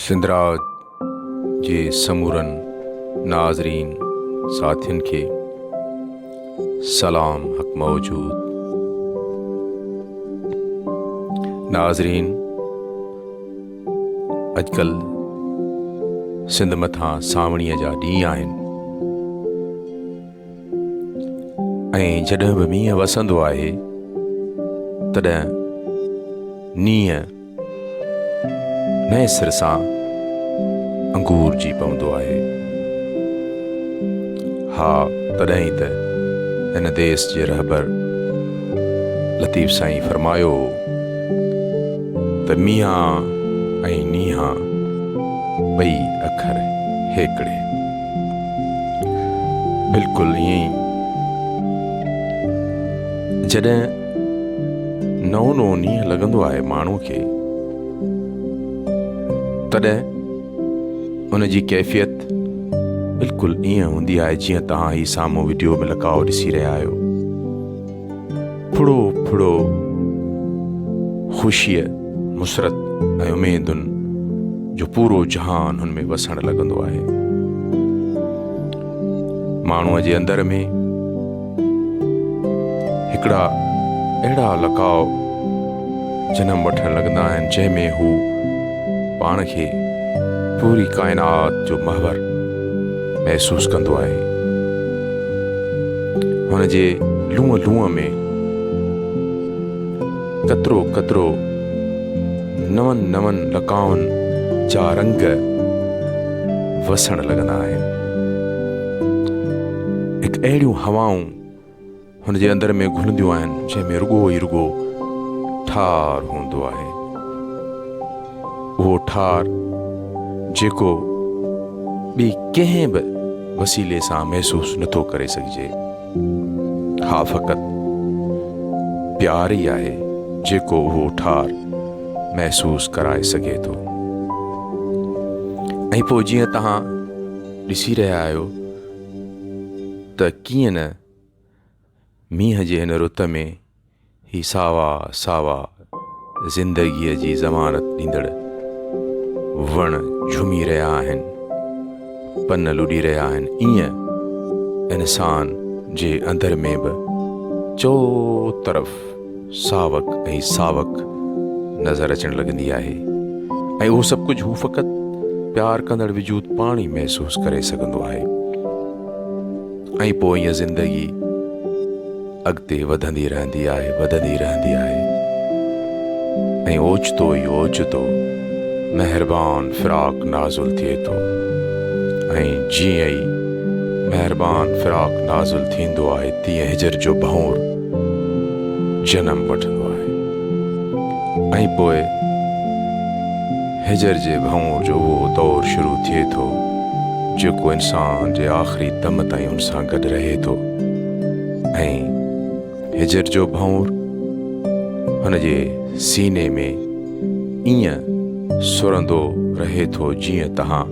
سنڌراج جي سمورن ناظرين ساٿين کي سلام حق موجود. ناظرين اڄڪلهه سنڌ مٿان سانوڻيء جا ڏينهن آهن ۽ جڏهن به مينهن وسندو آهي تڏهن نينهن نئين سر سان انگورجي پوندو آهي. ها تڏهن ئي ته هن ديس جي رهبر لطيف سائين فرمايو هو ته مينهان ۽ نينهان ٻئي اکر هيڪڙي. بلڪل ائين ئي جڏهن نئون نئون نينهن لڳندو آهي ماڻهوء کي تڏهن ان جي ڪيفيت بلڪل ائين هوندي آهي جيئن توهان هي سامهون وڊيو ۾ لڪاء ڏسي رهيا آهيو. ڦڙو ڦڙو خوشيء، مسرت ۽ اميدن جو پورو جهان هن ۾ وسڻ لڳندو آهي. ماڻهوء جي اندر ۾ هڪڙا اهڙا لقاء جنم وٺڻ لڳندا آهن جنهن ۾ هو پاڻ کي پوري ڪائنات جو محور محسوس ڪندو آهي. هن جي لونء لونء ۾ قطرو قطرو نون نون لقائن جا رنگ وسڻ لڳندا آهن. هڪ اهڙيون هوائون هن جي اندر ۾ گهلنديون آهن، جنهن ۾ رڳو ئي رڳو ٺار هوندو آهي. اهو ٺار جيڪو ٻي ڪنهن به وسيلي سان محسوس نٿو ڪري سگهجي. ها فقط پيار ئي آهي جيڪو اهو ٺار محسوس ڪرائي سگهي ٿو. ۽ پوء جيئن توهان ڏسي رهيا آهيو ته ڪيئن نه مينهن جي هن رت ۾ هي ساوا ساوا زندگيء جي ضمانت ڏيندڙ وڻ جهومي رهيا آهن، پن لڏي رهيا آهن، ايئن انسان جي اندر ۾ به چؤطرف ساوڪ ۽ ساوڪ نظر اچڻ لڳندي آهي ۽ اهو سڀ ڪجهه هو فقط پيار ڪندڙ وجود پاڻ ئي محسوس ڪري سگهندو آهي. ۽ پوء ائين زندگي اڳتي وڌندي رهندي آهي، وڌندي رهندي آهي ۽ اوچتو ئي اوچتو مهربان فراق نازل ٿئي ٿو ۽ جيئن ئي مهربان فراق نازل ٿيندو آهي تيئن هجر جو ڀنور جنم وٺندو آهي ۽ پوء هجر جي ڀنور جو اهو دور شروع ٿئي ٿو جيڪو انسان جي آخري دم تائين ان سان گڏ رهي ٿو ۽ هجر جو ڀنور هن جي سيني ۾ ائين سرندو رهي ٿو جيئن توهان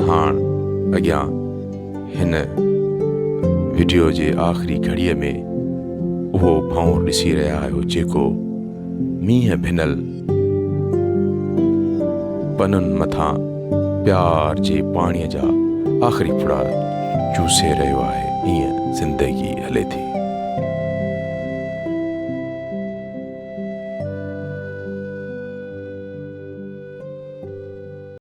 هاڻ اڳيان هن وڊيو جي آخري گهڙيء ۾ اهو ڀنور ڏسي رهيا آهيو جيڪو مينهن ڀنل پنن مٿان پيار جي پاڻيء جا آخري ڦڙا چوسي رهيو آهي. ايئن زندگي هلي ٿي.